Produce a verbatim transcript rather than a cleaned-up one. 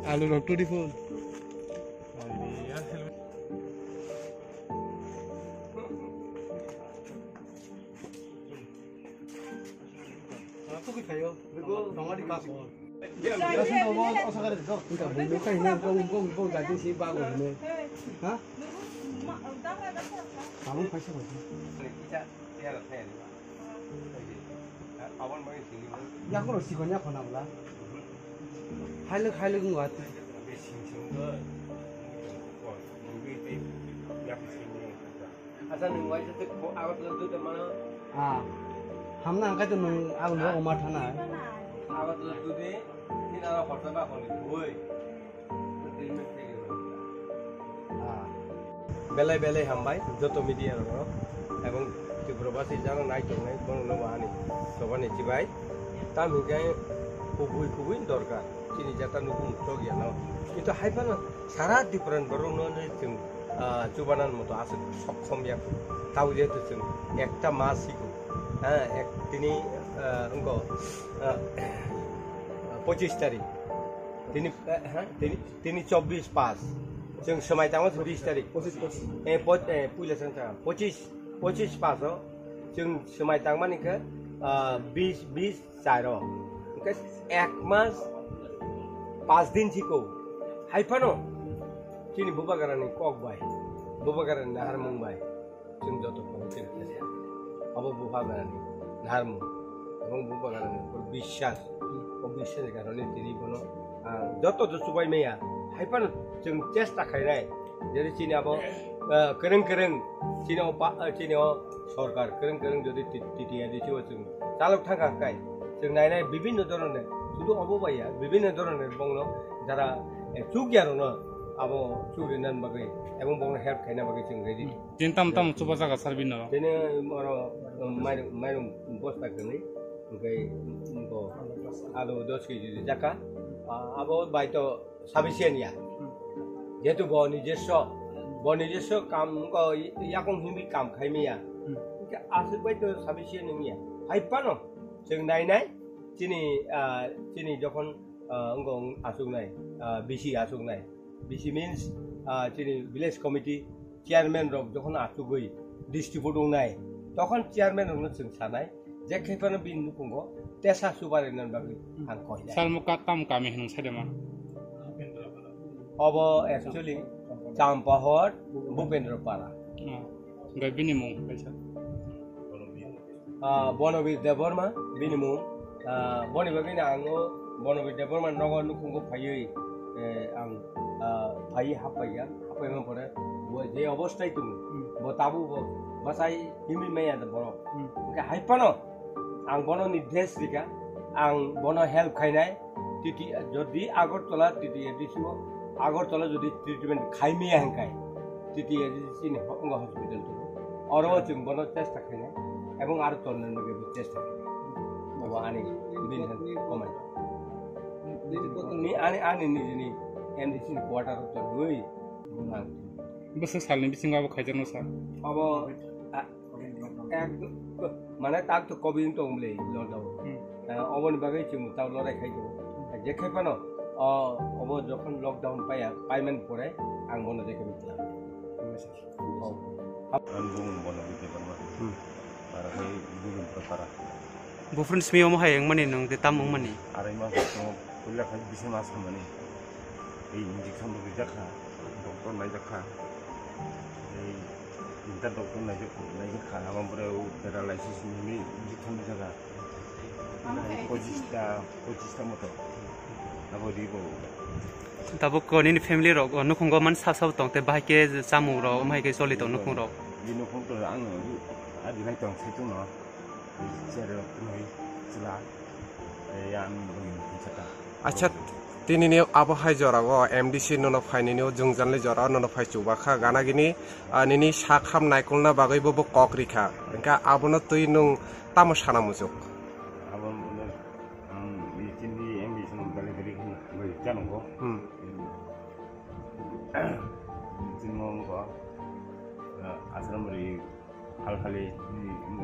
Alu rok twenty four. Yakno sikon yakho na bla. Hailuk hailuk wng wati. Acha nwng waisa tei Agartala dui tongmano. Ah. Hamna hwnkhe to nwng aboni bagwi ma thana hai. Agartala dui tini aro horta ba hwnwi bui. Ah. Belai belai hambai joto media rok ebong Tripura basi jano nai tongnai bono no ani sobani chibai tam hinkhe kubui kubui dorkar chini jata nukhung chok ya no kintu hai phano sara Tripura ni borok no chwng ah, chubanan moto aswk sokhom ya. Tabo jehetu chwng ekta ma sigo, ah, ek tini, ah, wngko, ah, pochis tarik. Tini, eh, ha, tini, tini chobbish pas. Chwng swmai tangma bis tarik. Pochis, pochis. Eh, po-, eh, puila chwng tang. Pochis, pochis pas o. Chwng swmai tangmani khe, ah, bis, bis, charo. Hwnkhe ek mas pas din siko hai phano chini bubagrani kok bai, bubagrani naharmung bai chwng joto phano chini khe abo bubagrani naharmung ebong bubagrani upor biswas, o biswasni karone tini bono, ah, joto to chubai maya hai phano chwng chesta khainai. Jadi chini abo, eh, kereng kereng chini o pa, eh, chini o sorkar kereng kereng jodi ti-, T T A D C o chwng chalok thangkha kai chwng nainai bibinno doroner sudu obo bai ya bibinno doroner bongno jara, eh, chukya rokno abo chukri nan bagwi ebong bongno help khaina bagwi chwng ready. Din tam tam chuba jaga sarbino. Tene oro, um, mairung, mairung bosta kwnwi, hwnkhe, um, bo alu dos kg rijak kha. Ah, abo bai to sufficient ya. Jehetu bo nijoswo, bo nijoswo kam wngkha, yakung himwi kam khai maya. Hwnkhe aswk bai to sufficient wngya. Hai phano chwng nai nai chini, ah, chini jokhon, ah, wngkha aswk nai, ah, B C aswk nai. B C means, ah, chini village committee chairman rok jokhon aswkgwi district wngnai, tokhon chairman rokno chwng sanai, je khaiphano bini nukhungo tesa chubarinani bagwi ang koinai. Sir, mo ka-, tam kami hinung sai de ma? Obo actually Champahor Bhupendra Para. Oh. Hwnkhe bini mung kaisa? Ah, Bonobir Debbarma, bini mung. Ah, boni bagwi no ang o Bonobir Debbarma nogo nukhungo phaiwi, eh, ang, ah, phaiwi happhaiya. Haphaima pore bo je obostai tongo, hmm, bo tabuk bo bachai himwi maya da borok. Hmm. Hwnkhe hai phano ang bono nirdesh rikha, ang bono help khainai. T T, jodi Agartala T T A D C o Agartala jodi treatment khai maya hwnkhe T T A D C ni ho-, wngkha hospital tongo. Oro o chwng bono chesta khainai ebong aro tonna bagwi bo chesta khainai. Abo ani bini han comment. Ni ani, ani nijini M D C ni quarter o tongwi. Bwswk salni bisingo abo khaijakno sa? Abo, a, Ek, mane tak to covid wng tong bwle lockdown. Hmm. Eh, oboni bagwi chwng tak lorai khai tongo. Je khai phano, o, obo jokhon lockdown paiya, paiman pore ang bono je khai mitla. Ang bung bono bide bangma. Hmm. Para khai bung para. Buphuru simi omo hai wngmani nwng de tam wngmani? Arai ma puila khai bising mas wngmani. Ei injection rok rijak kha, doctor naijak kha. Ei tinta doctor naijak, naijak kha, abo pore o paralysis ni injection rijak kha. Pochista, pochista moto. Abo ribo. Tabuk ko nini family rok, o, nukhungo man sab sab tong, te bahai khe chamung rok, omo hai khe choli tong nukhung rok. Bini nukhung to ang adi nai tong sai tong no. Acha, tinini abo hai jorao M D C nono phainani o jwngjalni jorao nono phai chubakha gana gini, ah, nini sak ham naikolna bagwi bo, bo kok rikha. Hwnkhe abono twi nwng tamo sana muchuk? Abo, ang, tini M D C no gali gali bai jango. Hmm. Tini mo wngkha, ah, Asram ri Hal khali, hmm,